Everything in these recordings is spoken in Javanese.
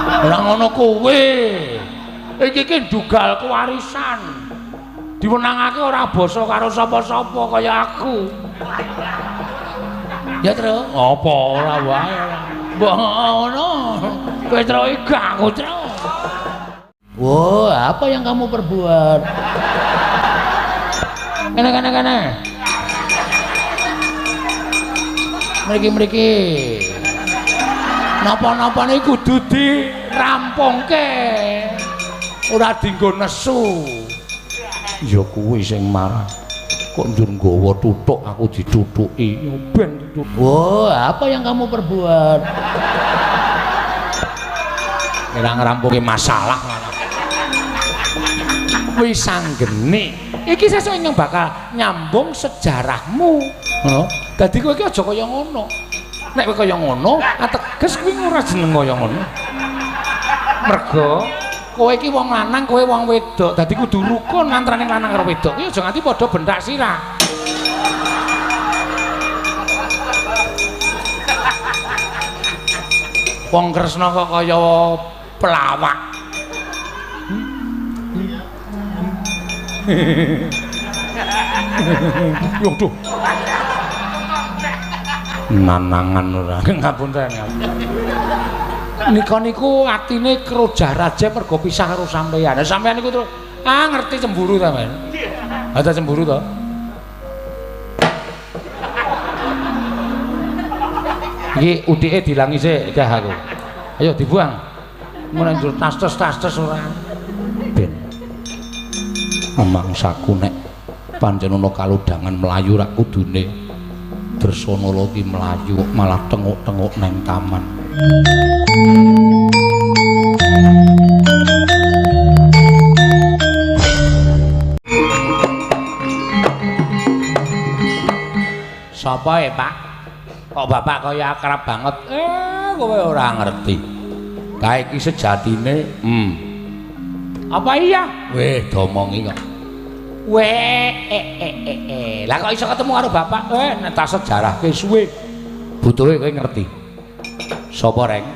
Ora ngono kowe. Iki ki ndugal kewarisan. Diwenangake ora basa karo sapa-sapa kaya aku. Ya, Tru. Apa ora wae. Mbok ngono. Kowe Tru iki aku, Tru. Wah, apa yang kamu perbuat? Kene kene kene. Mriki mriki. Napa-napane kudu dirampungke. Ora dienggo nesu. Ya kuwi sing marah. Kok njur nggawa tutuk aku ditutuki. Ya ben ditutuk. Wah, apa yang kamu perbuat? Ora ngrampungi masalah malah. Wisanggeni. Iki sesuk ingkang bakal nyambung sejarahmu. Ngono. Dadi kowe iki aja kaya ngono. Nek kowe kaya ngono, ateges kuwi ora jeneng kaya ngono. Mergo kowe iki wong lanang, kowe wong wedok. Dadi kudu rukun antaraning lanang karo wedok. Kuwi aja nganti padha benthak sirah. Wong Kresna kok kaya pelawak. Yo duh. Nanangan ora. Ngapunten. Nika niku atine krojah raja mergo pisah karo sampeyan. Lah sampeyan niku terus ngerti cemburu ta, Men? Ha ta cemburu to? Iki utike dilangi sik dah aku. Ayo dibuang. Mun njur tas-tas ora. Ben. Mangsaku nek pancen ana kalodhangan mlayu rak kudune Dresanala ki mlayu malah tenguk-tenguk nang taman. Sapa e, Pak? Kok bapak kaya akrab banget? Kowe ora ngerti. Kae iki sejatine, Apa iya? Weh, domongi kok. Weh, Lah kok iso ketemu karo bapak? Nek tak sejarahke suwe. Butuhe kowe ngerti. Sapa, Reng?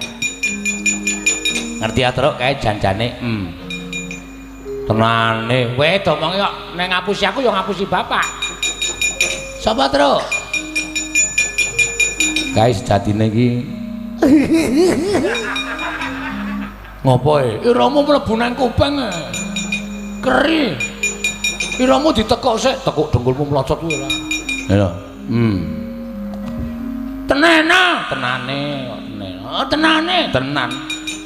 Ngerti ya, Truk, kae janjane. Tenane. Weh, domongi kok nek ngapusi aku ya ngapusi bapak. Sapa, Truk? Kae sejatine iki. Ngopo e? Iramu mlebu nang kuping. Keri. Iramu ditekuk sik, tekuk dengkulmu mlocot kuwi ora. Lho. Tenena, tenane kok tenen. Oh, tenane, tenan.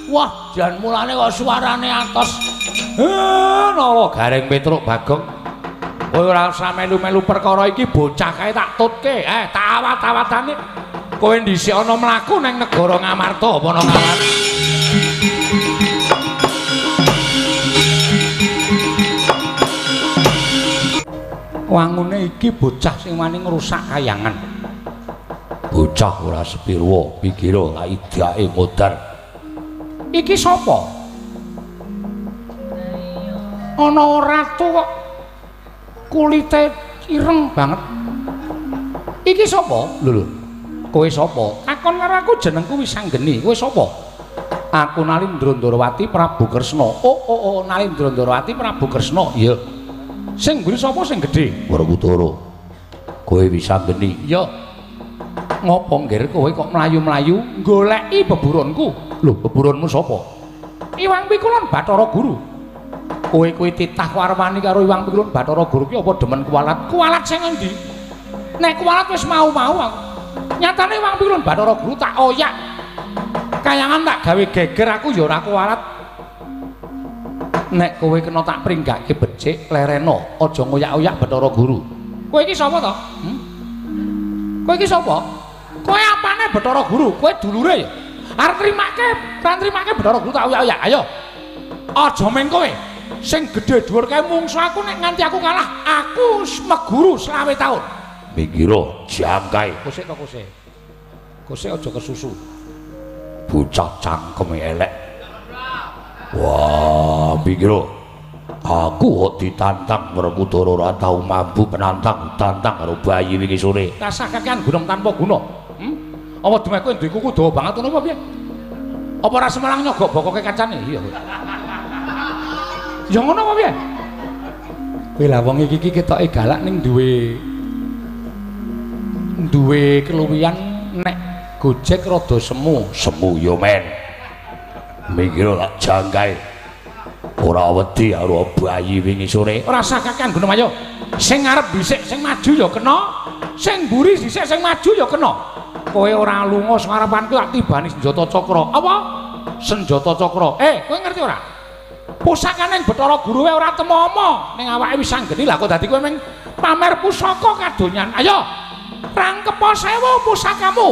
Wah, jan mulane kok suarane atos. Nala Gareng Petruk Bagong. Kowe ora usah melu-melu perkara iki, bocah kae tak tutke. Tak awat-awatane. Kowe dhisik ana mlaku nang negara Ngamarta apa ana Ngamarta? Wangune iki bocah sing wani ngrusak kayangan. Bocah ora sepirwa, pikira lak idake modar. Iki sapa? Ana ratu kok kulite ireng banget. Iki sapa? Lho lho. Kowe sapa? Takon karo aku jenengku Wisanggeni. Kowe sapa? Aku Nalindra Ndrawati Prabu Kresna. Oh, Nalindra Ndrawati Prabu Kresna. Iya. Sing mburi sapa sing gedhe? Werkudara. Kowe Wisanggeni. Iya. Ngopo nggir kowe kok mlayu-mlayu goleki beburonku? Lho, beburonmu sapa? Iwang Pikulon Bathara Guru. Kowe kuwi titah warwani karo Iwang Pikulon Bathara Guru ki apa demen kuwalat? Kuwalat sing endi? Nek kuwalat wis mau-mau aku. Nyatane Iwang Pikulon Bathara Guru tak oyak. Kayangan tak gawe geger aku ya ora kuwalat. Nek kowe kena tak pringgake becik lereno, aja ngoyak-oyak Bathara Guru. Kowe iki sapa to? Kowe iki sapa? Kowe apane Bathara Guru? Kowe dulure ya? Arep trimake, ora trimake Bathara Guru tak oyak-oyak. Ayo. Aja meng kowe. Sing gedhe dhuwur kae mungsu aku nek nganti aku kalah, aku meguru 25 taun. Minggiro jangkae. Kosek to kosek. Kosek aja kesusu. Bocah cangkeme elek. Wah, pikira aku kok ditantang Werkudara ora tau mampu penantang tantang karo bayi wingi sore. Rasah kakean gunung tanpa guna. Apa demeh kowe duwe kuku dawa banget ngono apa piye? Apa ora Semelang nyogok bokoke kancane? Iya. Ya ngono apa piye? Kowe lah wong iki iki ketoke galak ning duwe keluwihan nek Gojek rada semu. Semu yo men. Minggir tak jangkae. Ora wedi karo bayi wingi sore. Ora usah kakean Gunung. Sing ngarep dhisik sing maju ya kena, sing mburi dhisik sing maju ya kena. Kowe ora lunga sing arepanku tak tibani senjata cakra. Apa? Senjata cakra. Kowe ngerti ora? Pusakane Bathara Guru wae ora temomo ning awake wis anggeni. Lah kok dadi kowe mung pamer pusaka kadonyan. Ayo rangkepa sewu pusakamu.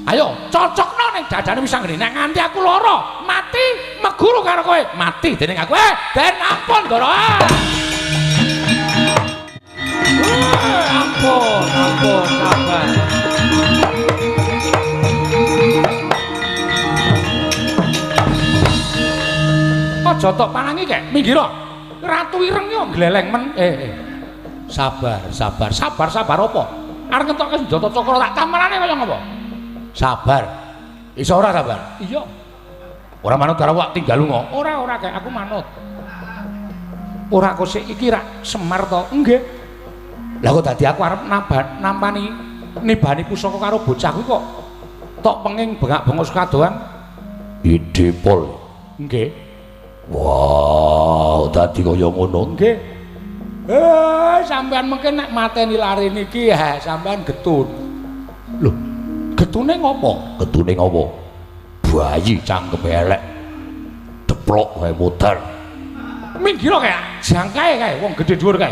Ayo cocokno ning dadane wis anggeni. Nek nganti aku lara, mati meguru karo kowe. Mati dening aku. Den ampun Ndara. Ampun, ampun, sabar. Aja tok panangi kek, minggir. Ratu ireng yo gleleng men. Sabar, sabar, sabar, sabar apa? Arep ngentokke senjata cakra tak tamarane kaya ngopo? Sabar. Iso ora sabar? Iya. Ora manut karo awak tinggal lunga. Ora, ora kek, aku manut. Ora kok sik iki rak Semar to? Nggih. Lah kok dadi aku arep nampani nibani pusaka karo bocah kuwi kok tok penging bengak-bengok sekadoan. Ide pol. Nggih. Wah, dadi kaya ngono. Nggih. Sampean mungkin nek mateni lare niki ha sampean getun. Lho, getune ngopo? Getune ngopo? Bayi cangkeme elek. Deplok wae modar. Minggir kae, jangkae kae wong gedhe dhuwur kae.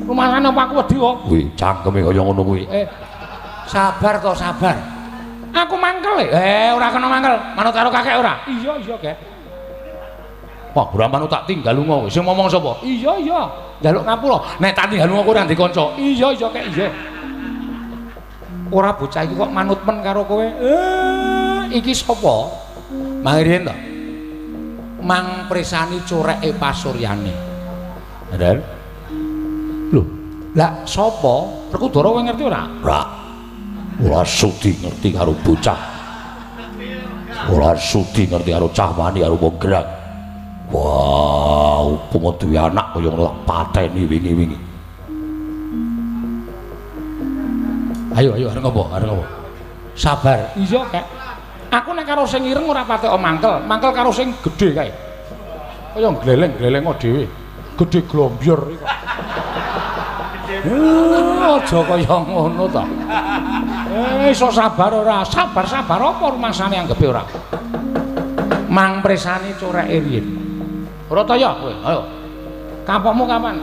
Rumasane apa aku wedi kok? Kuwi cangkeme kaya ngono kuwi. Sabar to, sabar. Aku mangkel. Ora kena mangkel. Manut karo kakek ora? Iya, iya, Kek. Wah, ora manut tak tinggal lunga kowe. Sing ngomong sapa? Iya, iya. Njaluk ngapura. Nek tak tinggal lunga kowe ora ndek kanca. Iya, iya, Kek, iya. Ora bocah iki kok manut men karo kowe. Iki sapa? Mang riyen to. Mang presani coreke pasuryane. Bener? Lho, lah sapa? Werkudara kowe ngerti ora? Ora. Ora sudi ngerti karo bocah. Ora sudi ngerti karo cah wani karo wong gerang. Wah, upama duwe anak kaya ngono tak pateni wingi-wingi. Ayo, ayo arep ngopo? Arep ngopo? Sabar. Iya, Kek. Aku nek karo sing ireng ora patek mangkel, mangkel karo sing gedhe kae. Kaya gleleng-gleleng dhewe. Gedhe glombyor iki kok. Aja kaya ngono to. Iso sabar ora? Sabar-sabar apa rumasane anggepe ora? Mang presani coreke riyin. Ora ta ya kowe? Ayo. Kapokmu kapan?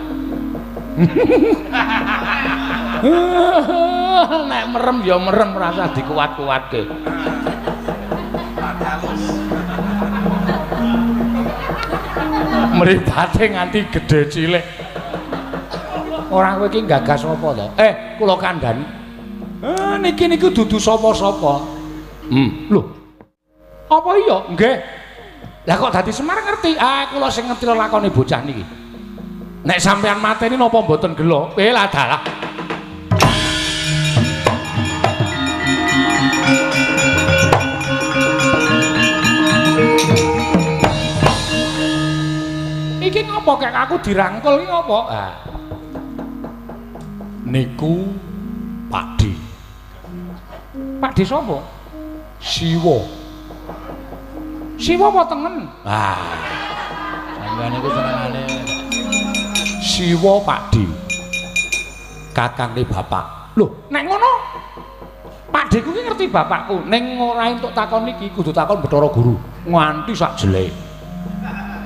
Nek merem ya merem rasa dikuat-kuatke. Mripate nganti gedhe cilik. Ora kowe iki gagas apa to? Kula kandhani. Niki niku dudu sapa-sapa. Lho. Apa iya? Nggih. Lah kok dadi Semar ngerti? Ah, kula sing ngerti lakone bocah niki. Nek sampean mateni napa mboten gelo? Lah dalah. Iki ngopo kek aku dirangkul iki ngopo? Ah. Niku Pakde. Pakde sapa? Siwa. Siwa apa tengen? Ah. Sampeyan niku senengane Siwa Pakde. Kakangne bapak. Lho, nek ngono Pakdeku ki ngerti bapakku. Ning ora entuk takon iki kudu takon Bathara Guru nganti sak jelek.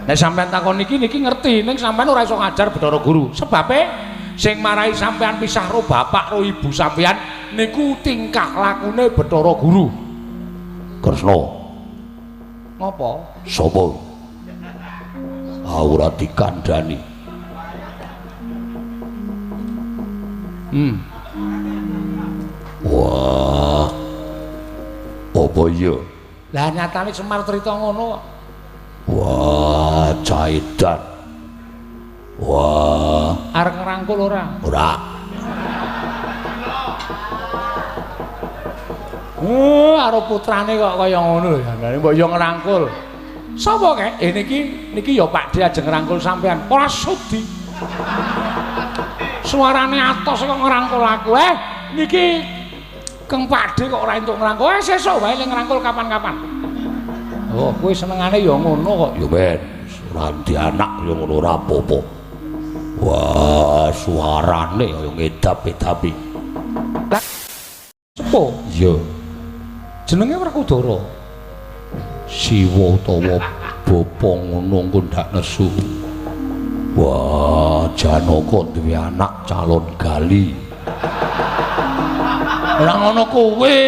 Nek sampeyan takon niki niki ngerti, ning sampeyan ora iso ngajar Bathara Guru. Sebabe sing marai sampeyan pisah ro bapak ro ibu sampeyan niku tingkah lakune Bathara Guru. Kresna. Ngopo? Sapa? Ora dikandhani. Wah. Apa iya? Lah nyatane Semar crita ngono kok. Wah, caidan. Wah, arep ngrangkul ora? Ora. Karo putrane kok kaya ngono lho jane mbok yo ngrangkul. Sapa kek? Niki niki ya Pakde ajeng ngrangkul sampean. Ora sudi. Suarane atos kok ngrangkul aku. Niki Kang Pakde kok ora entuk ngrangkul. Sesuk wae le ngrangkul kapan-kapan. Oh, kowe senengane ya ngono kok. Ya ben, ora ndi anak ya ngono ora apa-apa. Wah, suarane kaya ngedap-edapi. Sepo? Iya. Jenenge Werkudara. Siwa utawa bapa ngono engko ndak nesu. Wah, Janaka duwe anak calon gali. Ora ngono kowe.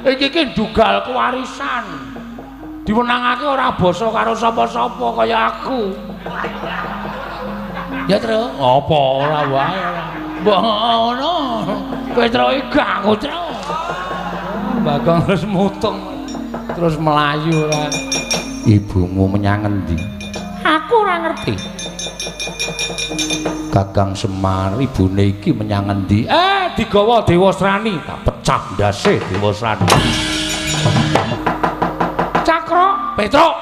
Iki ki ndugal kewarisan. Diwenangake ora basa karo sapa-sapa kaya aku. Ya, Tru. Apa ora wae. Mbok ngono. Kowe Tru iki gak aku, Tru. Bagong terus mutung. Terus melayu ora. Ibumu menyang endi? Aku ora ngerti. Kakang Semar ibune iki menyang endi? Digawa Dewasrani, tak pecah ndase Dewasrani. Cakra, Petruk.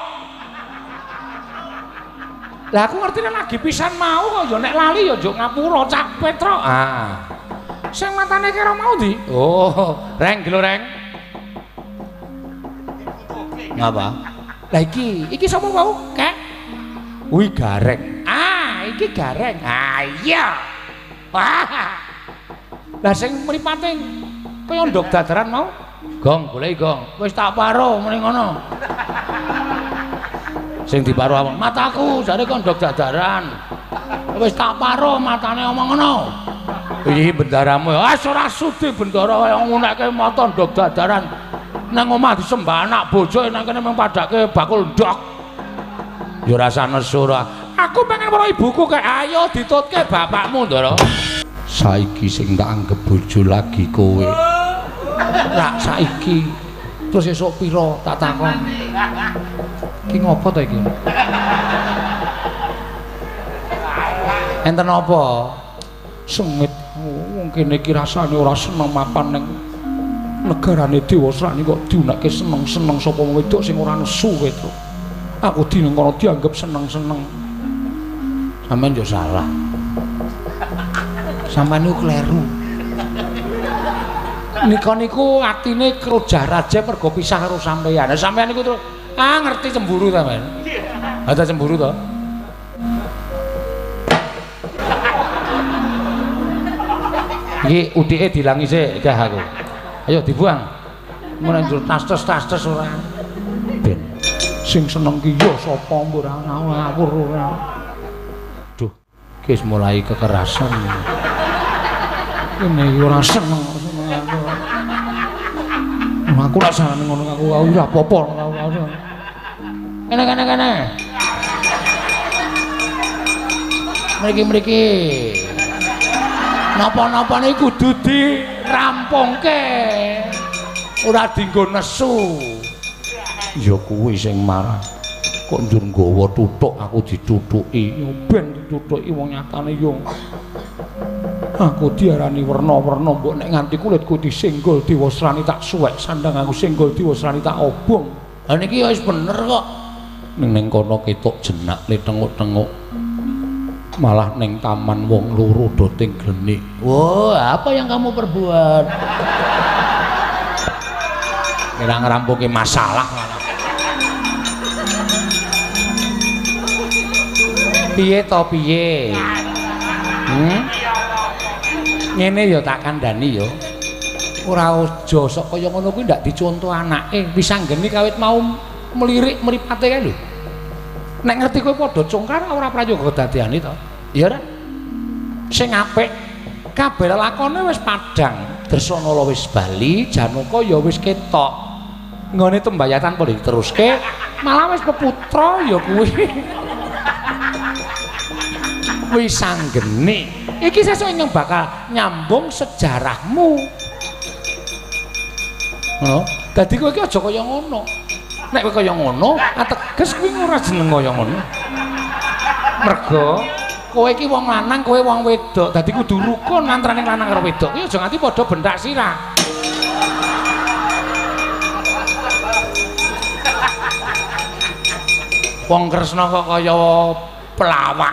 Lah aku ngertine lagi pisan mau kok ya nek lali ya njuk ngapura Cak Petruk. Ah. Sing matane kira mau ndi? Oh, reng gelo reng. Ngapa? Lah iki, iki sapa wau? Kek. Kuwi Gareng. Ah, iki Gareng. Ah iya. Wah. Lah sing mripate kaya ndok dadaran mau? Gong, goleki gong. Wis tak paro muni ngono. Sing diparo awak mataku jare kon ndok dadaran. Wis tak paro matane omong ngono. Iki bendaramu. Ah ora sudi bendara kaya ngunekke mata ndok dadaran. Nang omah disembah anak bojo nang kene mung padake bakul ndok. Ya ora nesu ora. Aku pengen weruh ibuku kek ayo ditutke bapakmu, Ndara. Saiki sing tak anggep bojo lagi kowe. Rak saiki terus esuk pira tak takon. Iki ngopo to iki? Enten apa? Sengit wong kene iki rasane ora seneng mapan ning negarane Dewasrani kok diunake seneng-seneng sapa wong wedok sing ora nesu wedok. Aku dene kono dianggep seneng-seneng. Sampeyan yo salah. Sampeyan niku kleru. Nika niku atine krojah raja mergo pisah karo sampeyan. Lah sampeyan niku terus ngerti cemburu ta, Men? Ada cemburu to? Iki utike dilangi sik gah aku. Ayo dibuang. Mun njur tas-tas ora. Ben sing seneng ki ya sapa ora ngawur ora. Duh, iki wis mulai kekerasan. Ini ora seneng aku. Aku rasane ngono aku ora apa-apa aku. Kene kene kene. Mriki-mriki. Napa-napane kudu dirampungke. Ora dienggo nesu. Ya kuwi sing marah. Kok njur nggawa tuthuk aku ditutuki. Ya ben ditutuki wong nyatane yo. Aku diarani werna-werna mbok nek nganti kulitku disenggol Dewasrani tak suwek sandang aku senggol Dewasrani tak obong. Lah niki ya wis bener kok. Ning kono ketok jenak le tenguk-tenguk. Malah ning taman wong loro do ting glenik. Wah, apa yang kamu perbuat? Kira ngrampuke masalah malah. Piye to piye? Ngene ya tak kandhani ya. Ora aja sok kaya ngono kuwi ndak dicontoh anake. Wisanggeni kawit mau melirik mripate kae lho. Nek ngerti kowe padha congkar ora prayoga dadeane to. Iya ora? Sing apik kabeh lakone wis padhang. Dresanala wis bali, Janaka ya wis ketok. Nggone tembayatan padha diteruske, malah wis peputra ya kuwi. Wisanggeni. Iki sesuk nyong bakal nyambung sejarahmu. Ngono. Dadi kowe iki aja kaya ngono. Nek kowe kaya ngono, ateges kuwi ora jeneng kaya ngono. Mergo kowe iki wong lanang, kowe wong wedok. Dadi kudu rukun antaraning lanang karo wedok. Kuwi aja nganti padha bentak sirah. Wong Kresna kok kaya pelawak.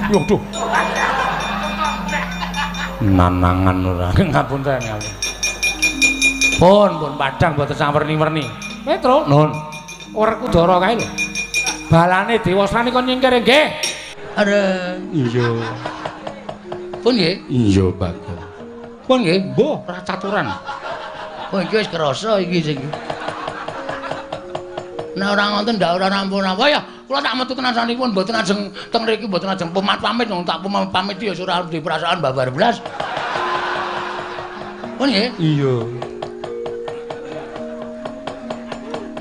Waduh. Nanangan ora. Ngapunten, ngapunten. Pun pun padhang mboten sawerni-werni. Petro, nun. Werkudara kae lho. Balane Dewasrani kon nyingkir nggih. Areng. Iya. Pun nggih? Iya, Bagong. Pun nggih, mbuh ora caturan. Oh iki wis krasa iki sing. Nek ora ngoten ndak ora rampung-rampung ya. Kula tak metu tenan sanipun mboten ajeng teng mriki mboten ajeng pamit wong tak pamit ya ora duwe perasaan babar blas. Pun nggih? Iya.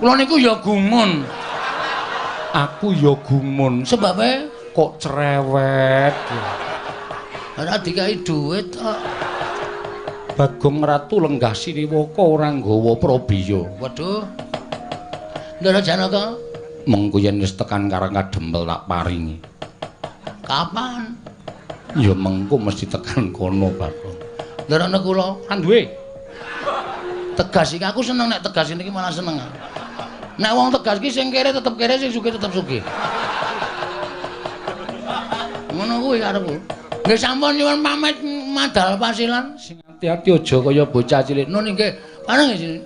Kula niku ya gumun. Aku ya gumun. Sebabe kok cerewet. Ora dikai dhuwit kok. Bagong Ratu lenggah siniwaka ora nggawa prabiya. Waduh. Ndara Janaka, mengko yen wis tekan Karang Kadempel tak paringi. Kapan? Ya mengko mesti tekan kono, Bagong. Ndara kula ora duwe. Tegas iki aku seneng nek tegas niki malah seneng. Nek wong tegas iki sing kere tetep kere, sing sugih tetep sugih. Ngono kuwi karepku. Nggih sampun nyuwun pamit madal pasilan. Sing ati-ati aja kaya bocah cilik. Nun nggih. Pareng nggih.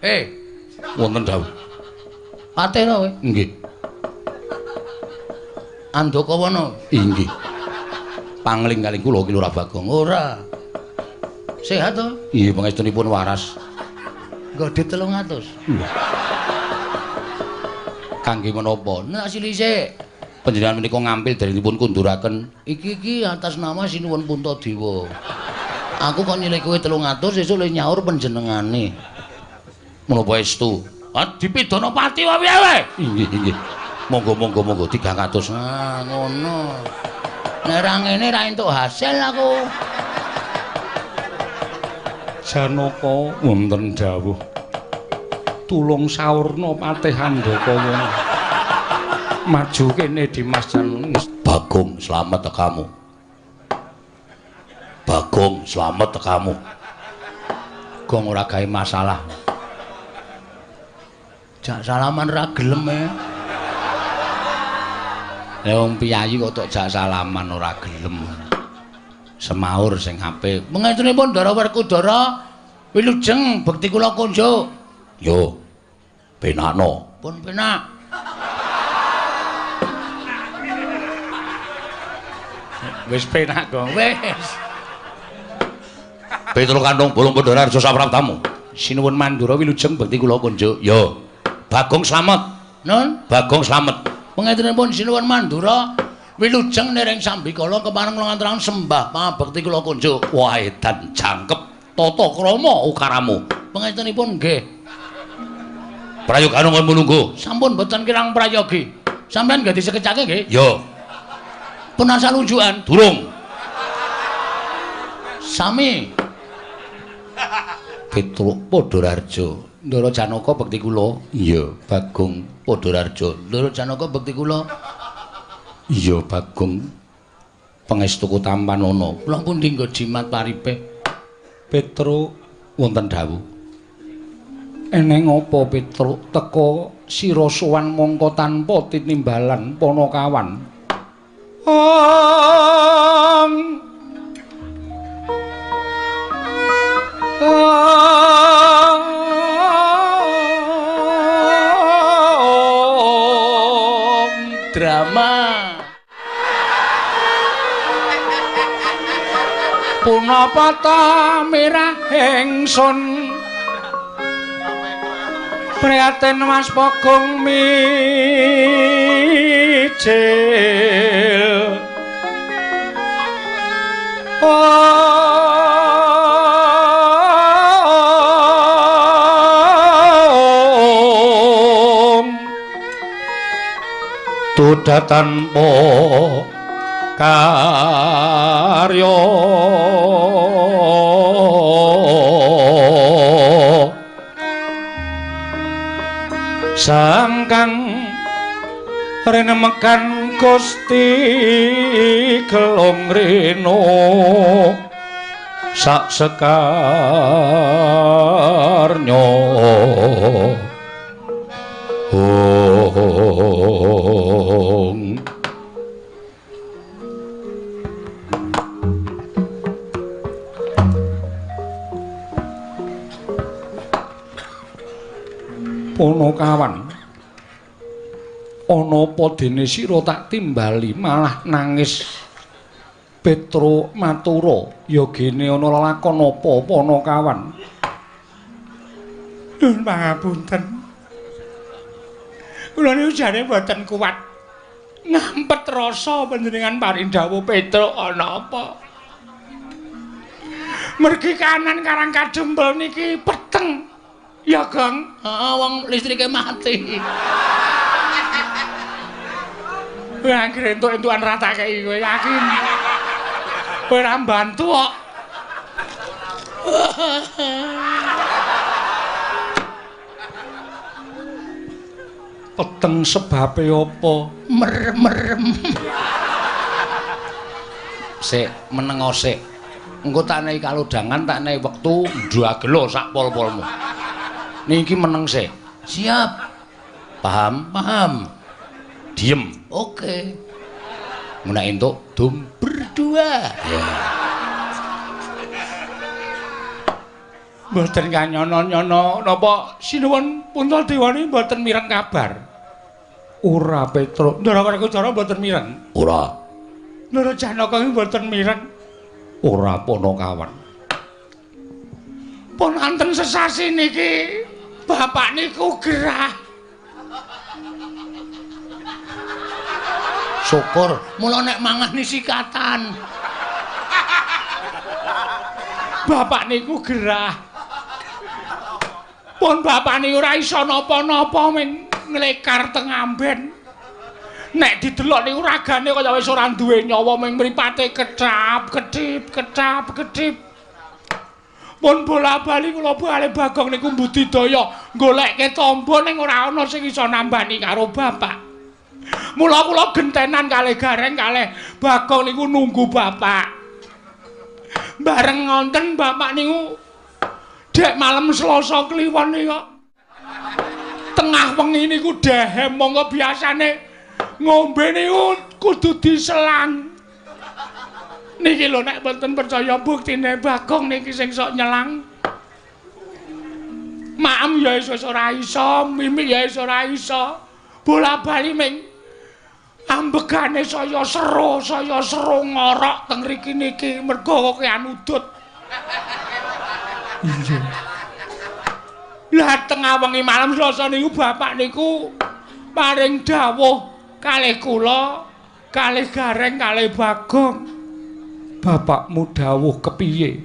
Iya. Wonten dawuh. Patih to kowe? Nggih. Andakawana? Inggih. Pangling kalih kula ki Lurah Bagong. Ora. Sehat to? Nggih, pangestunipun waras. Nggo 300. Iya. Kangge menapa? Nek silisik. Panjenengan menika ngampil darinipun kunduraken. Iki iki atas nama Sinuwun Puntadewa. Aku kok nyilih kowe 300 sesuk le nyaur panjenengane. Menapa estu? Ah dipidana pati wae piye? Inggih, inggih. Monggo monggo monggo 300. Ah ngono. Nek ra ngene ra entuk hasil aku. Janaka wonten dawuh. Tulung saurna Patih Andakawana. Maju kene Dimas Janaka. Bagong slamet tekamu. Bagong slamet tekamu. Gong ora gawe masalah. Jak salaman ra gelem e. Lah wong piyayi kok tok jak salaman ora gelem. Semaur sing apik. Mengestunipun Ndara Werkudara wilujeng bekti kula kunjuk. Yo. Penakno. Pun penak. Wis penak, Gong. Wis. Petro Kandung Bolong Pondoharjo sapraptamu. Sinuwun Mandura wilujeng bekti kula kunjuk. Yo. Bagong slamet. Nun, Bagong slamet. Pangestunipun Sinuwun Mandura wilujeng nering sambikala kepareng kula nganturaken sembah pangabekti kula kunjuk. Wah, edan jangkep tata krama ukaramu. Pangestunipun nggih. Prayogane kon mulungguh. Sampun boten kirang prayogi. Sampeyan nggih disekecake nggih? Yo. Pun asal unjukan? Durung. Sami. Petruk Pondoharjo. Ndara Janaka bekti kula. Iya, Bagong Pondoharjo. Ndara Janaka bekti kula. Iya, Bagong. Pangestuku tampanana. Kula pundi nggo jimat paripe? Petruk wonten dawuh. Eneng apa Petruk teka sira sowan mongko tanpa tinimbalan panakawan. Om. Om drama. Punapa ta mirah ingsun prihatin Mas Bagong mijil. Om Tuda tanpa karya sangkang renemekan Gusti Gelung Reno sak sekarnyo. Ong. Ponokawan, ana apa dene sira tak timbali malah nangis? Petro matura, ya gene ana lelakon apa Ponokawan? Nuwun pangapunten. Kula niku jane mboten kuat ngampet rasa panjenengan paring dawuh Petro ana apa? Mergi kanan Karang Kadempel niki peteng. Ya, Gong. Heeh, wong listrike mati. Kowe anggere entuk-entukan ra tak kei kowe yakin. Kowe ora mbantu kok. Peteng sebabe apa? Merem-merem. Sik, menengo sik. Engko tak nehi kalodhangan, tak nehi wektu ndagelo sak pol-polmu. Niki meneng sik. Siap. Paham? Paham. Diem. Oke. Nek entuk dum berdua. Ya. Mboten kanyono-nyono napa sinuwun Puntadewa mboten mireng kabar. Ora Petro. Ndara Werkudara mboten mireng. Ora. Ndara Janaka mboten mireng. Ora Ponokawan. Pun wonten sesasi niki bapak niku gerah. Syukur mula nek mangan sikatan. Bapak niku gerah. Pun bapak niku ora iso napa-napa ming nglekar teng amben. Nek didelok niku ragane kaya wis ora duwe nyawa ming mripate kecap kedip kecap kedip. Pun bola-bali kula bali Bagong niku mbudidaya golekke tombo ning ora ana sing iso nambani karo bapak. Mula kula gentenan kalih Gareng kalih Bagong niku nunggu bapak. Bareng ngonten bapak niku dek malem Selasa Kliwon niku tengah wengi niku dehem monggo biasane ngombe niku kudu diselang. Niki lho nek mboten percaya buktine Bagong niki sing sok nyelang. Maem ya wis ora iso, mimik ya wis ora iso. Bola-bali ming ambegane saya seru ngorok teng mriki niki mergo kokean udut. Iya. Lah tengah wengi malam Selasa niku bapak niku paring dawuh kalih kula, kalih Gareng, kalih Bagong. Bapakmu dawuh kepiye?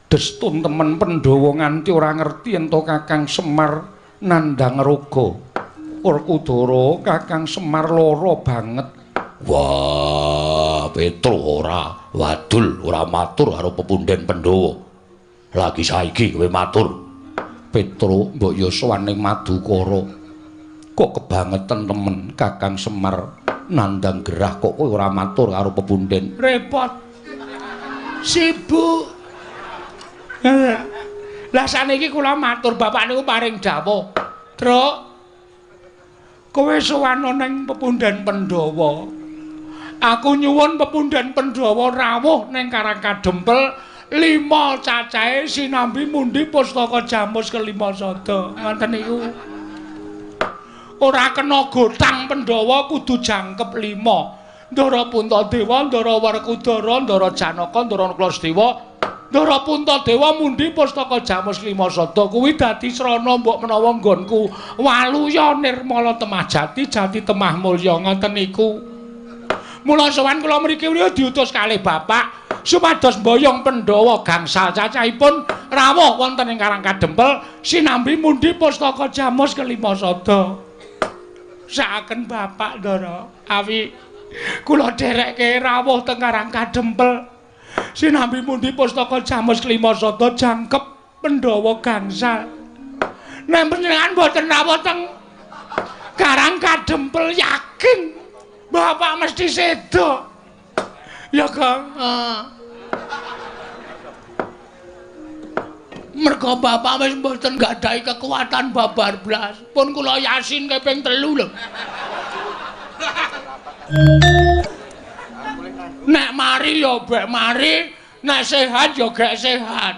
Destun temen Pandhawa nganti ora ngerti ento Kakang Semar nandhang raga. Werkudara Kakang Semar lara banget. Wah, Petro ora wadul, ora matur karo pepunden Pandhawa. Lagi saiki kowe matur. Petro mbok ya sowan ning Madukara. Kok kebangetan temen Kakang Semar nandhang gerah kok kowe ora matur karo pepunden. Repot. Sibuk. Lah saniki kula matur bapak niku paring dawuh. Truk, kowe sowan ning pepunden Pandhawa. Aku nyuwun pepunden Pandhawa rawuh ning Karang Kadempel 5 cacahe sinambi mundi pustaka jamus kelima sada. Ngoten niku. Ora kena gotang Pandhawa kudu jangkep 5. Ndara Puntadewa, Ndara Werkudara, Ndara Janaka, Ndara Nakula, Ndara Puntadewa mundi pustaka jamus lima sada kuwi dadi srana mbok menawa nggonku waluya nirmala temah jati, jati temah mulya ngoten niku. Mula sowan kula mriki diutus kalih bapak supados mboyong Pandhawa gangsal cacahipun rawuh wonten ing Karang Kadempel sinambi mundi pustaka jamus kelima sada. Sakaken bapak Ndara awi kula dherekke rawuh teng Karang Kadempel sinambi mundi pustaka jamus kelima sada jangkep Pandhawa gangsal. Nek panjenengan mboten rawuh teng Karang Kadempel yakin Bapak mesti sedo. Ya, Kang. Mergo bapak wis mboten gadahi kekuatan babar blas. Pun kula yasin kaping 3 lho. Nek mari ya bek mari, nek sehat ya gek sehat.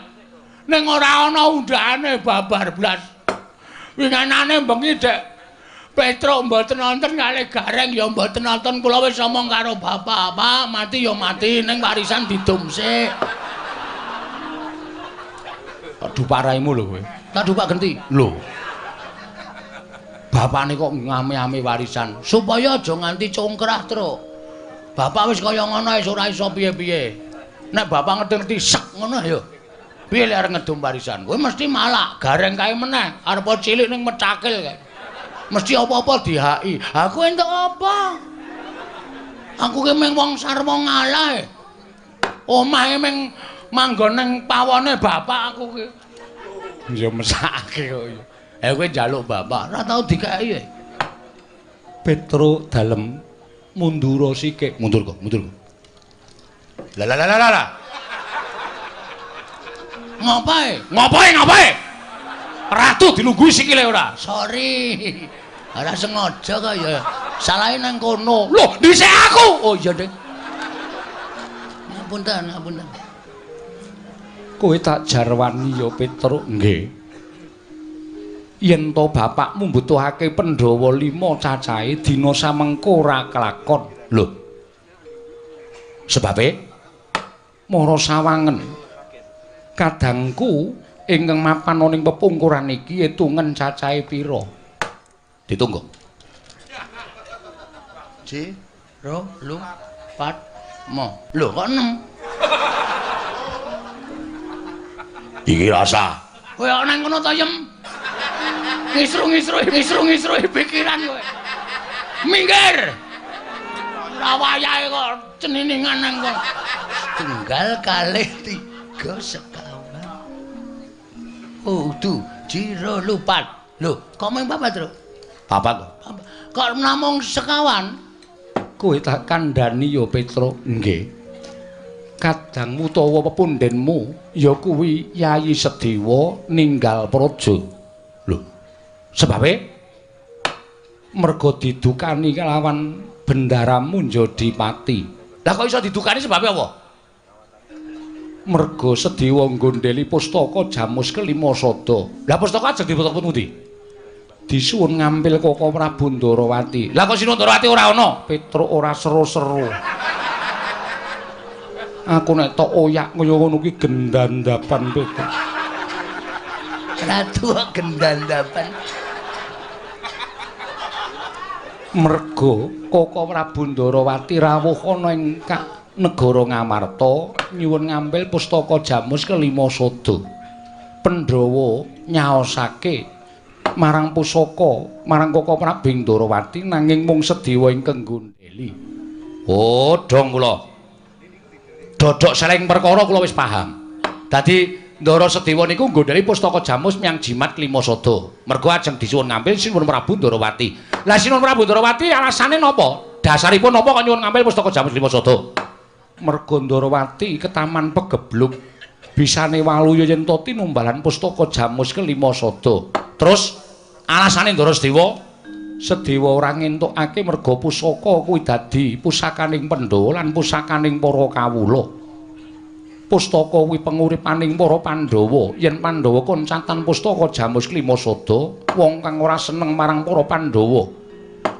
Ning ora ana undhane babar blas. Winganane bengi Dek Petruk mboten nonton kalih Gareng ya mboten nonton. Kula wis omong karo bapak, Pak, mati ya mati ning warisan didum sik. Tak dupak raimu lho kowe. Tak dupak genti. Lho. Bapakne kok ngame-ame warisan supaya aja nganti congkrah, Truk. Bapak wis kaya ngono wis ora iso piye-piye. Nek bapak ngerti-ngerti sek ngono ya. Piye lek arep ngedum warisan? Kowe mesti malak, Gareng kae meneh, arep cilik ning mecakil kae. Mesti apa-apa dihaki. Aku entuk apa? Aku ki mung wong sarwa ngalah. Omahe mung manggon ning pawone bapak aku ki. Ya mesakake kok ya. Eh kowe njaluk bapak, ora tau dikeki. Petruk dalem mundura sikik. Mundur kok, mundur kok. Lah lah lah lah lah. Ngopae? Ngopae, ngopae? Ratu dilungguhi sikile ora? Sorry. Ora sengaja kok ya. Salahe nang kono. Lho, dhisik aku. Oh iya, Dik. Ngapunten, ngapunten. Kowe tak jarwani ya, Petruk. Nggih. Yen to bapakmu mbutuhake Pandhawa 5 cacahe dina samengko ora kelakon. Lho. Sebabe mara sawangen. Kadangku ingkang mapan ning pepungkuran iki etungen cacahe pira? Ditunggu. Ji, ro, lu, pat, mo. Lho kok 6? Iki rasa. Kowe kok nang kono to, Yem? Ngisru-ngisru, ngisru-ngisru pikiran kowe. Minggir. Ora wayahe kok ceniningan nang kono. Tunggal kalih 3 sekawan. Oh, du, jiro lupat. Lho, kok mung papat, Truk? Papat kok. Kok namung sekawan? Kowe tak kandhani ya, Petruk. Nggih. Kadangmu utawa pepundhenmu ya kuwi Yayi Sedewa ninggal praja. Lho, sebabe mergo didukani kelawan Bendara Munjodipati. Lah kok iso didukani sebabe apa? Mergo Sedewa nggondheli pustaka Jamus kelima sada. Lah pustaka ajeng diputuk pundi? Disuwun ngampil Koko Prabu Ndarawati. Lah kok Sinuwun Ndarawati ora ana? Petruk ora seru-seru. Aku nek tok oyak kaya ngono kuwi gendandapan Petruk. Ratu gendandapan. Mergo Koko Prabu Ndarawati rawuh ana ing negara Ngamarta nyuwun ngambil pustaka Jamus kelima sada. Pandhawa nyaosake marang pusaka marang Koko Prabu Ndarawati nanging mung Sedewa ingkang nggondheli. Oh, dong kula. Dodok seleng perkara kula wis paham. Dadi Ndara Sedewa niku nggondheli pustaka Jamus miyang jimat kelima sada. Mergo ajeng disuwun ngambil Sinuwun Prabu Ndarawati. Lah Sinuwun Prabu Ndarawati alasane napa? Dasaripun napa kok nyuwun ngambil pustaka Jamus kelima sada? Mergo Ndarawati ketaman pegebluk bisane waluya yen to tinumbalan pustaka Jamus kelima sada. Terus alasane Ndara Sedewa, Sedewa ora ngentukake mergo pusaka kuwi dadi pusakaning Pandhawa lan pusakaning para kawula. Pustaka kuwi penguripaning para Pandhawa. Yen Pandhawa koncatan pustaka Jamus kelima sada, wong kang ora seneng marang para Pandhawa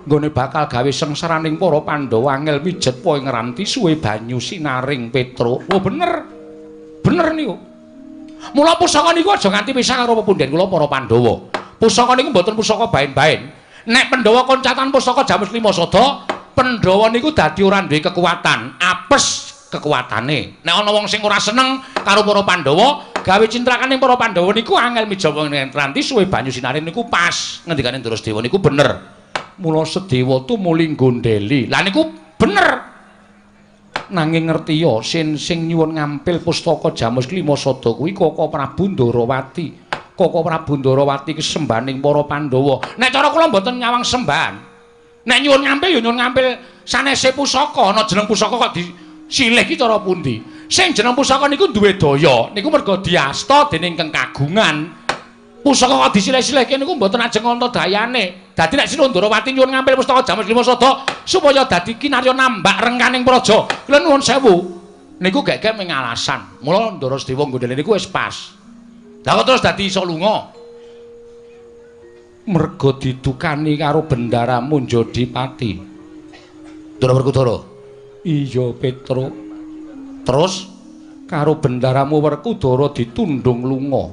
nggone bakal gawe sengsaraning para Pandhawa angel mijet po ing ranti suwe banyu sinaring Petruk. Oh bener. Bener niku. Mula pusaka niku aja nganti pisah karo pepundhen kula para Pandhawa. Pusaka niku mboten pusaka baen-baen. Nek Pandhawa koncatan pusaka Jamus lima sada, Pandhawa niku dadi ora duwe kekuatan, apes kekuatane. Nek ana wong sing ora seneng karo para Pandhawa, gawe cintrakaning para Pandhawa niku angel mijawa ing ranti suwe banyu sinaring niku pas. Ngendikane Ndara Sedewa niku bener. Mula Sedewa tumuli nggondheli. Lah niku bener. Nanging ngerti ya sing nyuwun ngampil pustaka Jamus kelima sada kuwi Koko Prabu Ndarawati. Koko Prabu Ndarawati kesembahaning para Pandhawa. Nek cara kula mboten nyawang sembahan. Nek nyuwun ngampil ya nyuwun ngampil Sanese pusaka ana jeneng pusaka kok disilih iki cara pundi? Sing jeneng pusaka niku duwe daya, niku merga diasta dening keng kagungan. Pusaka kok disilih-silihke niku mboten ajeng ana dayane. Dadi nek Sri Ndorowati nyuwun ngampil pustaka Jamus Lima Sada supaya dadi kinarya nambak rengkaning praja. Kula nuwun sewu. Niku gek-gek mung alasan. Mula Ndara Sedewa nggondheli niku wis pas. Lah kok terus dadi iso lunga? Merga didukani karo Bendaramu Njodipati. Ndara Werkudara. Iya, Petruk. Terus karo Bendaramu Werkudara ditundung lunga.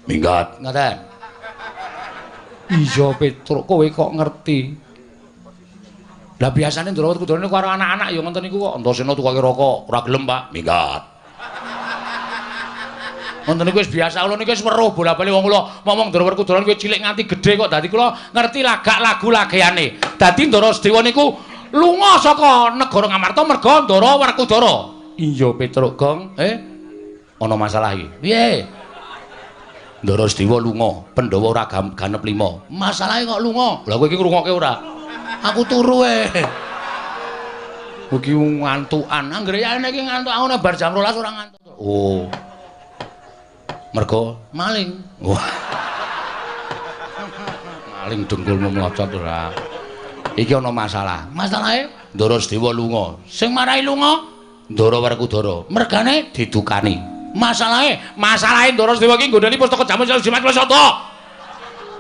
Minggat. Ngaten. Iya, Petruk, kowe kok ngerti? Lah biasane Ndara Werkudara niku karo anak-anak ya ngoten niku kok. Antasena tukoke rokok, ora gelem, Pak. Minggat. Ngoten niku wis biasa, kula niku wis weruh bola-bali wong kula momong Ndara Werkudara niku cilik nganti gedhe kok dadi kula ngerti lagak lagu lageane. Dadi Ndara Sedewa niku lunga saka negara Ngamarta merga Ndara Werkudara. Iya, Petruk, Gong. Ana masalah iki. Piye? Ndara Sedewa lunga, Pandhawa ora ganep 5. Masalahe kok lunga? Lah kowe iki ngrungokke ora? Aku turu e. Kowe iki ngantukan. Anggere yane iki ngantuk aku nek bar jam 12 ora ngantuk. Oh. Mergo maling. Wah. Maling dengkulmu mlocot ora. Iki ana masalah. Masalahe Ndara Sedewa lunga. Sing marai lunga Ndara Werkudara. Mergane didukani. Masalahe, masalahe Ndara Sedewa iki nggondheli pustaka Jamus Jimat Sada.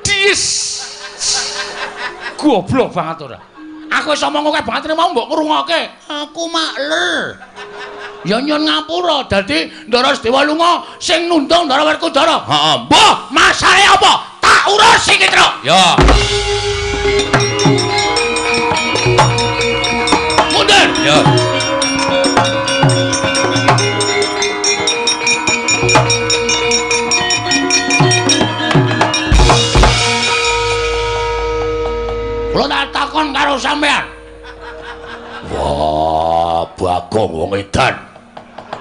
Dis. Goblok banget ora. Aku wis omong akeh banget mau mbok ngrungokke. Aku makler. Ya nyun ngapura dadi Ndara Sedewa lunga sing nundung Ndara Werkudara. Heeh. Mbah, masalahe apa? Tak urus iki, Truk. Ya. Mundur. Ya. Kula tak takon karo sampean. Wah, Bagong wong edan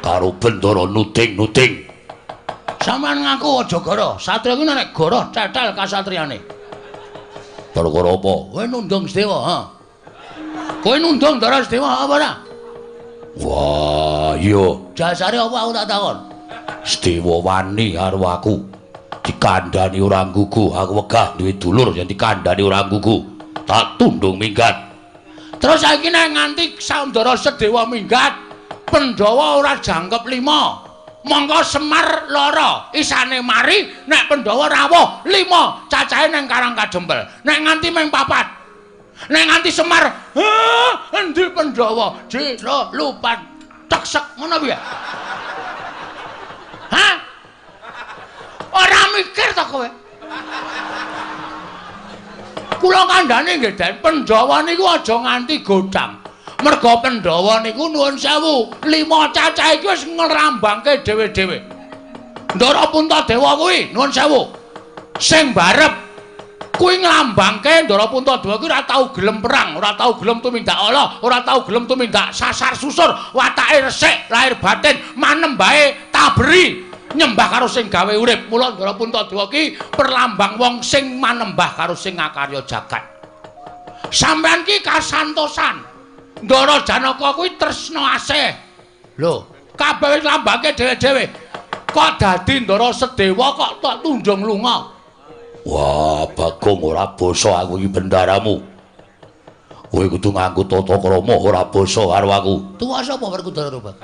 karo Bendara nuding-nuding. Sampean ngaku aja goro. Satria kuwi nek goro cetel kasatriane. Perkara apa? Kowe nundung Sedewa, ha? Kowe nundung Ndara Sedewa apa ora? Wah, iya. Jasare apa aku tak takon? Sedewa wani karo aku. Dikandhani ora nggugu, aku wegah duwe dulur yen dikandhani ora nggugu. Tak tundung minggat. Terus saiki nek nganti Ndara Sedewa minggat, Pandhawa ora jangkep 5. Mongko Semar lara, isane mari nek Pandhawa rawuh 5, cacahe nang Karang Kadempel. Nek nganti mung 4. Nek nganti Semar, endi Pandhawa? Jero lupan teksek ngono piye? Hah? Ora mikir ta kowe? Kula kandhane nggih Den, Pandhawa niku aja nganti godhang. Merga Pandhawa niku nuwun sewu, 5 cacah iki wis ngrambangke dhewe-dhewe. Ndara Puntadewa kuwi nuwun sewu. Sing barep kuwi nglambangke Ndara Puntadewa kuwi ora tau gelem perang, ora tau gelem tumindak ala, ora tau gelem tumindak sasar susur, watake resik, lahir batin, manembahe taberi. Nyembah karo sing gawe urip. Mula Ndara Puntadewa ki perlambang wong sing manembah karo sing ngakarya jagat. Sampeyan ki kasantosan. Ndara Janaka kuwi tresna asih. Lho, kabeh wis lambangke dhewe-dhewe. Kok dadi Ndara Sedewa kok tok tunjung lunga? Wah, Bagong ora basa aku iki bendaramu. Kowe kudu nganggo tata krama ora basa karo aku. Tuwa sapa Werkudara, Pak?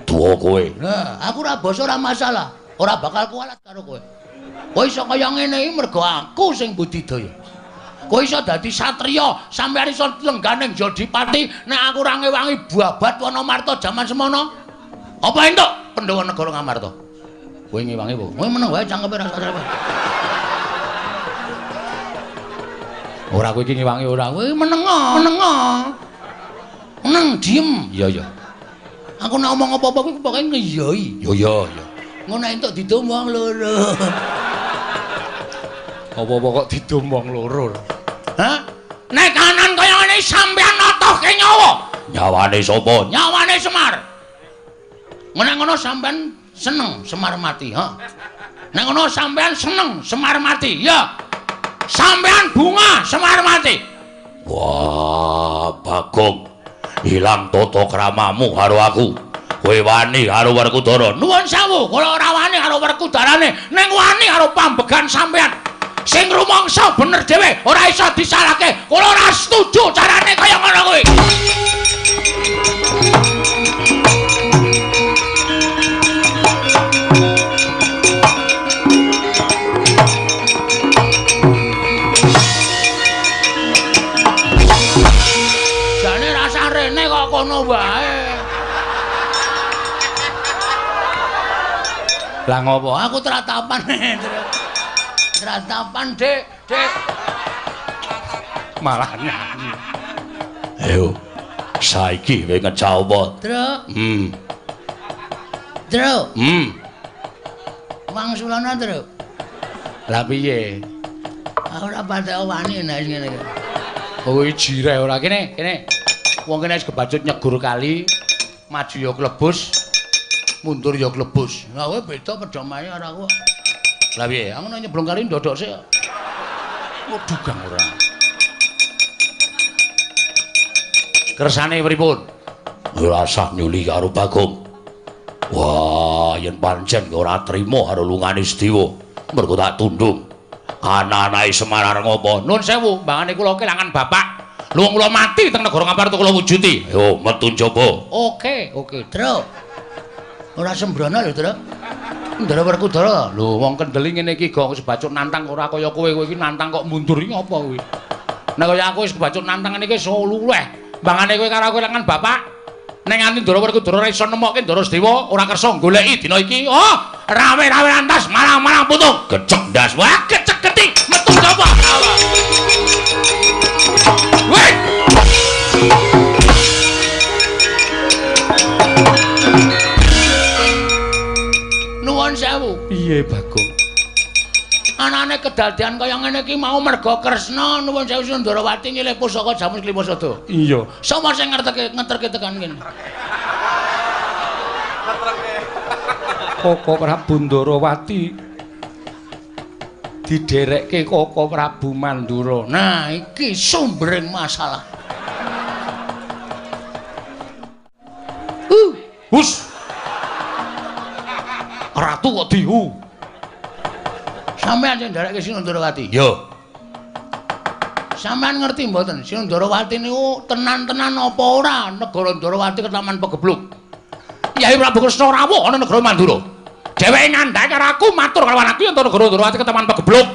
Tuwa kowe. Nah, aku ora basa ora masalah. Ora bakal kualat karo kowe. Kowe iso kaya ngene iki mergo aku sing budidaya. Kowe iso dadi satriya, sampeyan iso lengganing Jodipati nek aku ora ngewangi babat Wanamarta jaman semono. Apa entuk Pandhawa negara Ngamarta? Kowe ngewangi apa? Kowe meneng wae cangkeme ora sadar. Ora kowe iki ngewangi ora. Kowe meneng, meneng. Meneng diem. Iya, iya. Aku nek omong apa-apa kuwi pokoke ngeyoi. Yo yo yo. Ngono entuk didum wong loro. Apa-apa kok didum wong loro. Hah? Nek kanan kaya ngene sampeyan notohke nyawa. Nyawane sapa? Nyawane Semar. Nek ngono sampeyan seneng Semar mati, ha? Nek ngono sampeyan seneng Semar mati, ya. Sampeyan bunga Semar mati. Wah, Bagong, ilang tata kramamu karo aku. Kowe wani karo Werkudara. Nuwun sewu, kula ora wani karo Werkudarane, ning wani karo pambegan sampean. Sing rumangsa bener dhewe, ora iso disalahke. Kula ora setuju carane kaya ngono kuwi. Jane rasah rene kok kono wae. Lah ngopo? Aku tratapan. Tratapan, Dik, Dik. Malah nyanyi. Ayo. Saiki kowe ngejawab. Truk. Truk. Wangsulana, Truk. Lah piye? Aku ora patek wani nek ngene iki. Kowe jireh ora kene, kene. Wong kene wis kebacut nyegur kali, maju ya klebus, mundur ya klebus. Lah kowe beda pedomane karo aku. Lah piye? Aku nek nyeblung kali ndodok sik. Waduh, Gang ora. Kersane pripun? Ora usah nyuli karo Bagong. Wah, yen pancen ora trima karo lungane Sedewa, mergo tak tundung. Ana-anake Semar arep ngopo? Nun sewu, mbangane kula kelangan bapak. Luwung kula mati teng negara Ngamarta kula wujuti. Ayo metu njaba. Oke, oke, Truk. Ora sembrono lho, Truk. Ndara Werkudara. Lho, wong kendeli ngene iki gong sebacut nantang ora kaya kowe. Kowe iki nantang kok mundur iki apa kowe? Nek kaya aku wis kebacut nantang ngene iki iso luweh. Mbangane kowe karo aku kelangan bapak. Ning nganti Ndara Werkudara ora iso nemokke Ndara Sedewa, ora kersa goleki dina iki. Oh, rawe-rawe lantas malang-malang putung. Gecek ndas. Wah, gecek geti metu sapa? Weh. Nuwun sewu. Piye, Bagong? Anane kedadian kaya ngene iki mau merga Kresna nuwun sewu Sundarawati nyilih pusaka Jamus Klimasada. Iya. Sapa sing ngerteke ngeterke tekan kene? Koko Prabu Ndarawati diderekke Koko Prabu Mandura. Nah, iki sumbering masalah. Hus. Ratu kok dihu. Sampeyan sing nderekke Sinundarawati? Yo. Sampeyan ngerti mboten Sinundarawati niku tenan-tenan apa ora negara Ndarawati ketaman pegebluk? Yai Prabu Kresna rawuh ana negara Mandura. Dheweke ngandhake karo aku matur karo aku yen negara Ndarawati ketaman pegebluk.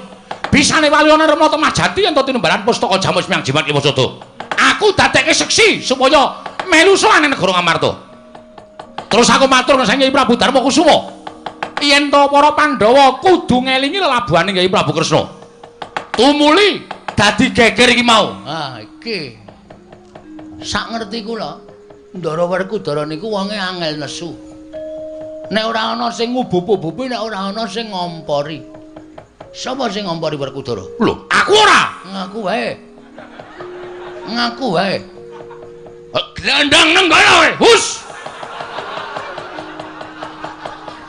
Bisane wali ana Rama Temajati yen tinumbalan pustaka Jamus Miang Jimat Klimasada. Aku dadekke seksi supaya melu sowan negara Ngamarta. Terus aku matur karo Kyai Prabu Darma Kusuma. Yen to para Pandhawa kudu ngelingi lelabuhane Kyai Prabu Kresna. Tumuli dadi geger iki mau. Ah, iki. Sak ngerti kula, Ndara Werkudara niku wonge angel nesu. Nek ora ana sing ngubup-ubupi, nek ora ana sing ngompori. Sapa sing ngompori Werkudara? Lho, aku ora. Ngaku wae. Ngaku wae. Glandang nenggala kowe. Hus.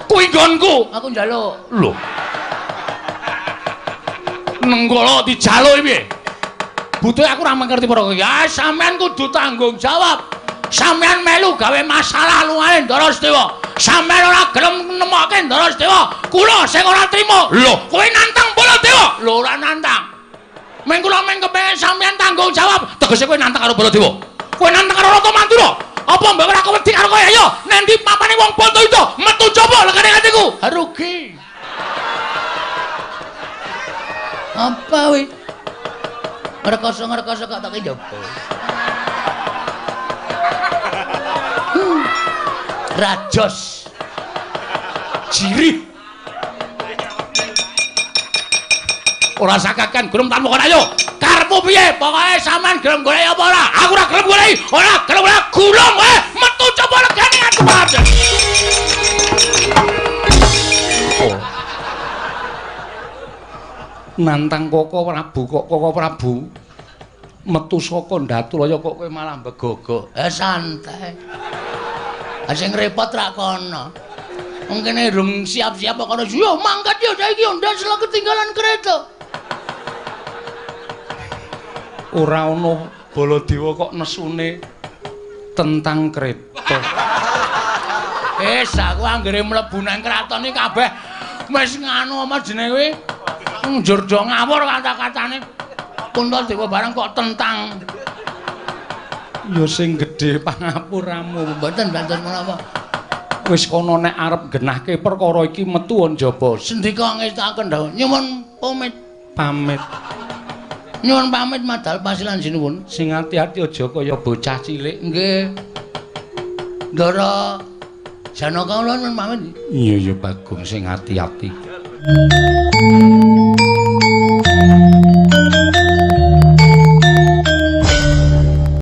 Kuwi nggonku. Aku njaluk. Lho. Nenggala dijaluk piye? Butuhe aku ora ngerti perkara iki. Ah, sampean kudu tanggung jawab. Sampean melu gawe masalah lungane Ndara Sedewa. Sampean ora gelem nemokke Ndara Sedewa. Kula sing ora trima. Lho, kowe nantang Baladewa? Lho, ora nantang. Meng kula meng kepengin sampean tanggung jawab. Tegese kowe nantang karo Baladewa. Kowe nantang karo Ratu Mandura. Apa mbok ora kewedi karo kowe? Ayo, nendi papane wong Bantayuda metu coba legane atiku. Rugi. Apa wi? Ngrekoso-ngrekoso kok tak njaba. Rajos. Jirih. Ora sakakan gelem tanpa kon ayo. Karepmu piye? Pokoke sampean gelem golek apa ora? Aku ora gelem golek. Ora gelem ora gulung kowe. Metu coba legane aku padha. Oh. Nantang Koko Prabu kok Koko Prabu metu saka Ndatulaya kok kowe malah mbegogok. Santai. Sing repot rak kono. Wong kene rung siap-siap kok kono. Yo mangkat yo saiki yo ndas ketinggalan kereta. Ora ana Baladewa kok nesune tentang kereta. Wis aku anggere mlebu nang kraton iki kabeh wis nganu apa jenenge kuwi? Njur do ngawur kata-katane. Puntadewa barang kok tentang. Ya sing gedhe pangapuramu. Mboten mboten menapa. Wis kono nek arep genahke perkara iki metu njaba. Sendika ngestakaken dawuh. Nyuwun pamit. Pamit. Nyuwun pamit madal pasilan sinuwun. Sing ati-ati aja kaya bocah cilik. Nggih. Ndara Janaka kula nyuwun pamit. Iya ya Bagong sing ati-ati.